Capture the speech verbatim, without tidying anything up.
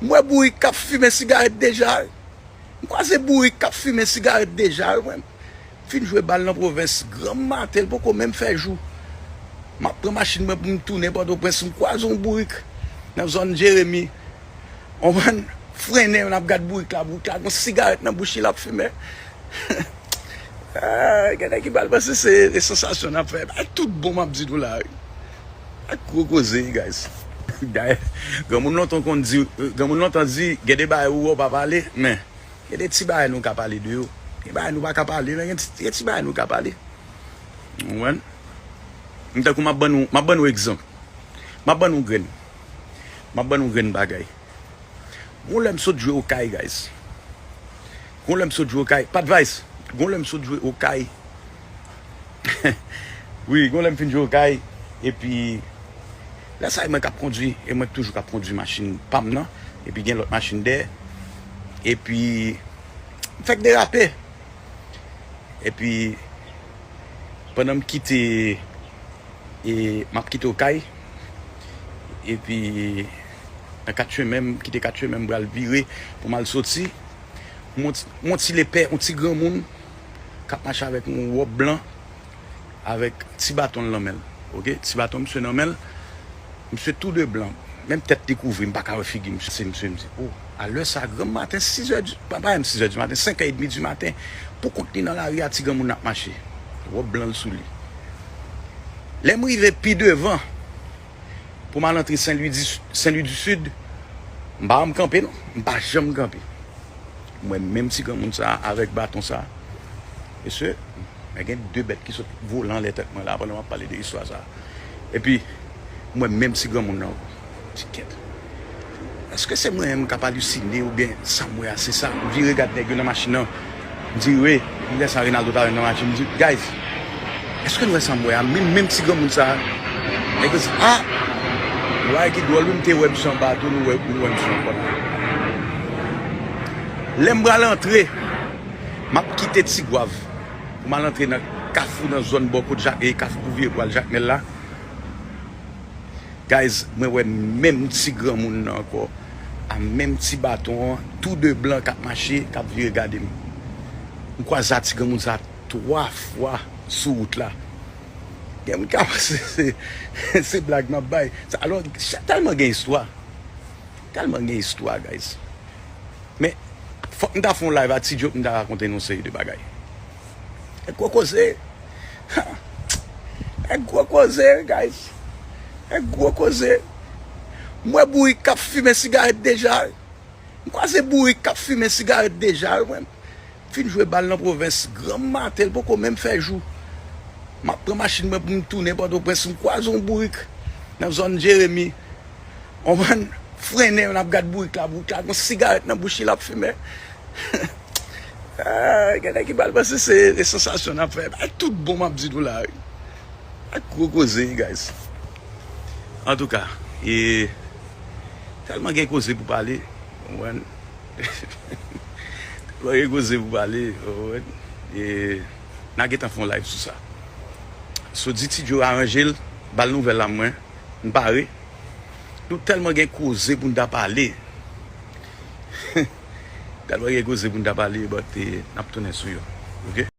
M wè bourik k ap fimen sigarèt deja. M kwaze bourik k ap fimen sigarèt deja, wi, mwen. M fin jwe bal nan pwovens granm maten, l poko menm fè jou. M ap pran machin mwen pou m tounen Pòtoprens, m kwaze yon bourik nan zòn Jeremi. Konprann? Frennen, n ap gad bourik la, bourik la gen sigarèt nan bouch li, l ap fimen. Ah, gen nèg ki pral panse se, se sansasyon n ap fè. Bay tout bon m ap di nou la, wi. Ak gwo koze, guys. Dayè, granmoun lontan konn di, granmoun lontan di, gen de bagay ou wè w pa pale, men gen de ti bagay nou ka pale de yo. Gen bagay nou pa ka pale, men gen ti, gen ti bagay nou ka pale. Ou konprann? M tankou m ap ban nou, m ap ban nou egzanp. M ap ban nou grenn. M ap ban nou grenn bagay. Gon lè m sot jwe Okay, guys. Gon lè m sot jwe Okay. Pa advice. Gon lè m sot jwe Okay. Wi, gon lè m fin jwe Okay. Epi, lè sa e mwen k ap kondwi. E mwen k toujou k ap kondwi machin pa m nan. Epi gen lòt machin dèyè. Epi, m fèk derape. Epi, pandan m kite, e, m ap kite Okay, epi nan kat chemen, m kite kat chemen, m pral vire pou m al soti. M wè yon ti, m wè yon ti lepè, yon ti granmoun k ap mache avèk yon wòb blan, avèk ti baton l nan men l. Oke? Ti baton misye nan men l. Misye tou de blan. Menm tèt li kouvri, m pa ka wè figi misye. Se misye, m di, o, a lè sa, granm maten, sis è di, pa, pa menm sis è di maten, senk è edmi di maten, pou kont li nan lari a, ti granmoun ap mache. Wòb blan l sou li. Lè m rive pi devan, pou m al antre Sen Lwi di, Sen Lwi di Sid, m pa janm kanpe, non. M pa janm kanpe. M wè menm ti granmoun sa a avèk baton sa a. Mesye, men gen de bèt ki sot vole anlè tèt mwen la pandan m ap pale de istwa sa a. Epi, m wè menm ti granmoun nan ankò. Ti kèt. Èske se mwen menm k ap alisine oubyen sa m wè a se sa? M vire gad nèg yo nan machin nan. M di, wi, m wè sa Reynaldo t avè m nan machin. M di, guys, èske nou wè sa m wè a? Menm, menm ti granmoun sa a. Nèg yo di, a! Bagay ki dwòl, wi, m te wè misye anba a tou, nou wè, nou wè misye ankò la. Lè m pral antre, m ap kite Tigwav pou m al antre nan Kafou, nan zòn bò kot Jak-, e, Kafou pou vire pou al Jakmèl la. Guys, mwen wè menm ti granmoun nan ankò, a menm ti baton an, tou de blan k ap mache, k ap vire gade m. M kwaze a ti granmoun sa twa fwa sou wout la. Gen moun ka panse se, se blag m ap bay. Sa, alò, tèlman gen istwa. Tèlman gen istwa, guys. Men, fòk m ta fè yon live a Ti Djo pou m ta rakonte nou yon seri de bagay. E gwo koze. E gwo koze, guys. E gwo koze. M wè bourik k ap fimen sigarèt deja. M kwaze bourik k ap fimen sigarèt deja, wi, mwen. M fin jwe bal nan pwovens granm maten, l poko menm fè jou. M ap pran machin mwen pou m tounen Pòtoprens, m kwaze yon bourik nan zòn Jeremi. Konprann? Frennen, n ap gad bourik la, bourik la gen sigarèt nan bouch li, l ap fimen. Ah, gen nèg ki pral panse se, se sansasyon n ap fè. Bay tout bon m ap di nou la, wi. Ak gwo koze, guys. Antouka, e, tèlman gen koze pou pale, ou konprann? Tèlman gen koze pou pale, ou konprann? E, n a gentan fè yon live sou sa. So, di Ti Djo aranje l, ba l nouvèl la mwen, m pare. Nou tèlman gen koze pou n ta pale. Tèlman gen koze pou n ta pale, but, e, n ap tounen sou yo. Oke?